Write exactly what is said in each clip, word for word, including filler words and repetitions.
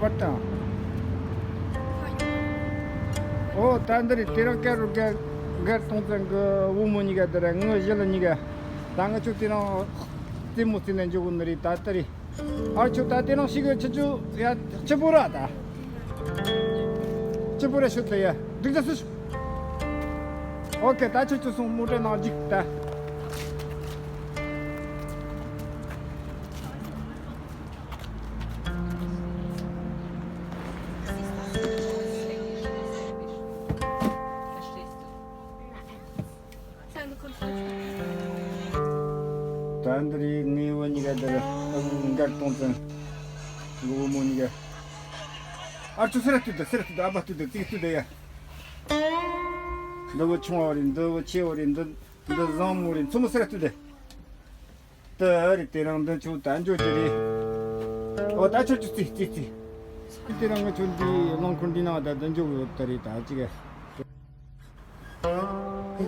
བར་དང་། ཨོ་ད་འདི་རེད། དེ་རིང་ཀ་རུ་མགར་མགར་སྟོང་བཙན་གི་བུ་མོ་གཉིས་ཀ་འདི་རེད། ངའི་གཞི་ལ་གཉིས་ཀ། ད་ང་ཆོ་དེ་རིང་རྩེད་མོ་རྩེ་ནས་འཇོག་གི་ནི་རེད། ད་ལྟ་རེད། ཨ་ཆོ་ད་དེ་རིང་ཤི་གི་ཆི་ཆུ་ཡ་ཆི་པོ་ར་ད། ཆི་པོ་ར་ཤོད་ད་ཡ། འདུག་ད་སུ་ཤོད། ཨོ་ཁེ། ད་ཆི་ཆུ་སོང་། མོ་ཊའི་ནང་འཇིག་ད། ད་འདི་རེད། ངའི་བུ་གཉིས་ཀ་འདི་རེད། ཨ་མགར་སྟོང་བཙན་གི་བུ་མོ་གཉིས་ཀ། ཨ་ཆོ་སེ་ར་ལྟོས་དང་། སེ་ར་ལྟོས་དང་། ཨ་ཕ་ལྟོས་དང་། ཙིག་ལྟོས་དང་ཡ། འདི་བུ་ཆུང་བ་རེད། འདི་བུ་ཆེ་བ་རེད། འདི་འདི་བཟང་མོ་རེད། མཚོ་མོ་སེ་ར་ལྟོས་དང་། ད་རེད། དེ་རིང་འདི་ཆུ་ད་འཇོག་གི་རེད། ཨོ་ད་ཆོ་ཆོ་ཙིག་ཙིག་ཙིག་དེ་རིང་ང་ཆོ་འདི་རླངས་འཁོར་འདི་ནང་ད་ད་འཇོག་གི་ཡོད་ད་རེད། ད་ཅི་ག།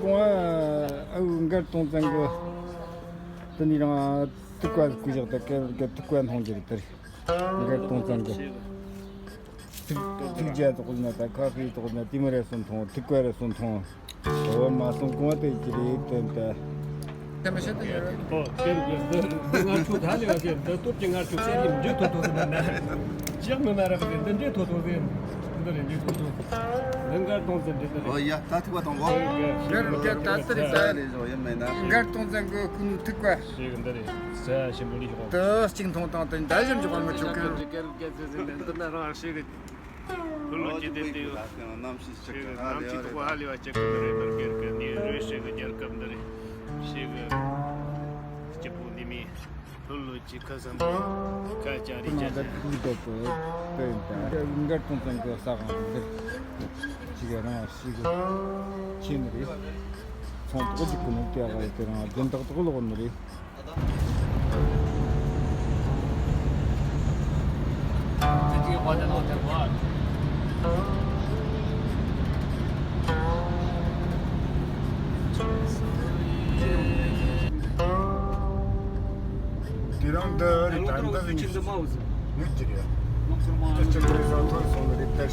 ཁོང་ཨ་མགར་སྟོང་བཙན་གི་དེ་ནི་རང་ཐུག་པ་སྐུ་ཞག་ད་ཀེ་ཀེ་ཐུག་པ་མཐོང་གི་རེད་ད་རེད། མགར་སྟོང་བཙན་གི་ཐུག་ཐུག་རྒྱ་དོག་ན་ད་ཁ་ཧྥེ་དོག་ན་དེ་མོ་རེ་སོང་མཐོང་། ཐུག་པ་རེ་སོང་མཐོང་། འོ་མ་སོང་གོང་དེ་ཅི་རེད་དོན་ད། དེ་མི་ཤེས་དེ་ཡོད། ཨོ་དེ་རེད། འདི་འདི་ང་ཆོ་ད་ལས་བ་ཟེར། འདི་སྟོབས་ཀྱི་ང་ཆོ་སེ་རིམ་འདྲེ་ཐོ་ཐོ་ཟེར་ན། ཅག་མི་མ་རབ་ཟེར། འདི་འདྲེ་ཐོ་ཐོ་ཟེར། འདི་རེད། འདི་ཐོ་ཐོ། འདི་མགར་སྟོང་བཙན་འདྲེ་འདི་རེད། ཨོ་ཡ། ད་ཐུག་པ་གཏོང་གོ། འདི་རུ་སྐད་ད་ལྟ་རེད་ད། ལས་བཟོ་ཡིན་མེད་ན། མགར་སྟོང་བཙན་གི་སྐུ་ནུ་ཐུག་པ། ཞེས་གི་འདི་རེད། ས་ཞིམ་པོ་ལི་ཤོག་དུ་གཅིག་མཐོང་དང་དུ་འདྲ་ཞིམ་གྱི་དཔང་མི་ཆོག་གི། འདི་ན་རང་ཞེས་གི། ལྷོད་ལྷོད་ཀྱི་དེ་དེ་ཡོད། གནམ་གཤིས་ཆགས་ཀྱི་ཧ་ལས་པ་རེད། ཧ་ལས་པ་ཆགས་ཀྱི་རེད། ནོར་གེར་གི་ནི་རོས་ཤིག་གི་རྒྱལ་ཁབ་འདི་རེད། ཤིག་གི་སྐྱིད་པོ་འདི་མི་ལྷོད་ལྷོད་ཀྱི་ཁ་བཟང་པོ་ཁ་ཅག་རི་ཅག་ད་ཁུག་ཏོ་ཏོ་ཏོ་ཡིན་ད། མགར་སྟོང་བཙན་གི་ས་གང་འདིར་ཅིག་རང་ཤིག་གི་ཆེ་ནི་རེད། ཚོང་ཏོག་ཅིག་གི་ནུབ་ཏེ་ག་ཡི་དེ་རང་རྒྱུན་ཏག་ཏག་ལོག་ནི་རེད། དེ་རང་འདི་རི་ད་འདི་ཟིན་གྱི་ཡོད་ཀྱི་རེད། དེ་ཅི་འདྲ་ས་ཐོན་སོང་ནི་རེད་དེ།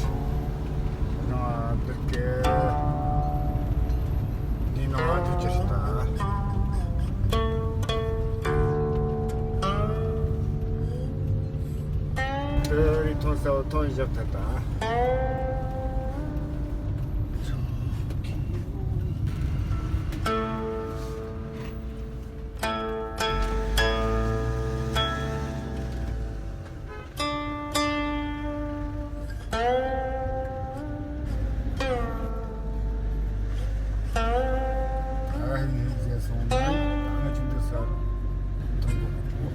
ང་འདི་སྐད་འདི་ནང་ང་འདི་ཅི་ཞིག་ད། དེ་རི་ཐོན་ས་བ་ཐོན་བཞག་ཐལ་ད། ཨ་ཧི་ཟེར་སོང་ན་ང་ཆུང་དུ་ས་མཐོང་གོ།